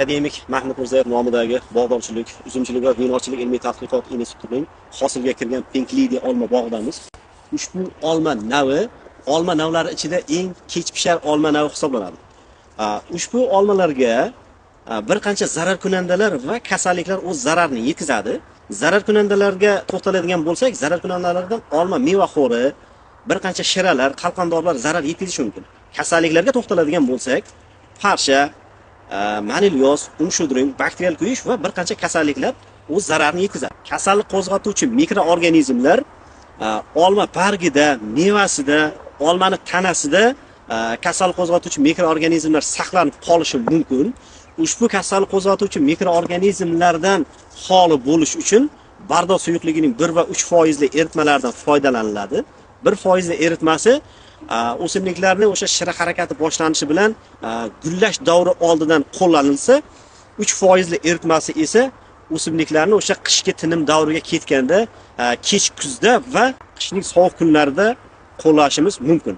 Akademik Mahmud Mirzayev nomidagi bog'dorchilik, uzumchilik va vinochilik ilmiy tadqiqot institutining hosilga kirgan Pink Lady olma bog'idamiz. Ushbu olma navi olma navlari ichida eng kech pishar olma navi hisoblanadi. Ushbu olmalarga bir qancha zararkunandalar va kasalliklar o'z zararini yetkazadi. Zararkunandalarga to'xtaladigan bo'lsak, zararkunandalardan olma mevaxo'ri, bir qancha shiralar, qalqondorlar zarar yetkazishi mumkin. Kasalliklarga to'xtaladigan bo'lsak, parsha, monilyoz, umshudring, bakterial kuyish va bir qancha kasalliklar o'z zararini yetkazadi. Kasallik qo'zg'atuvchi mikroorganizmlar olma bargida, mevasida, olmani tanasida kasal qo'zg'atuvchi mikroorganizmlar saqlanib qolishi mumkin. Ushbu kasal qo'zg'atuvchi mikroorganizmlardan xoli bo'lish uchun bardo suyuqligining 1 va 3 foizli eritmalaridan foydalaniladi. 1 foizli eritmasi o'simliklarni o'sha shira harakati boshlanishi bilan gullash davri oldidan qo'llanilsa, 3 foizli eritmasi esa o'simliklarni o'sha qishki tinim davriga ketganda, kech kuzda va qishning sovuq kunlarida qo'llashimiz mumkin.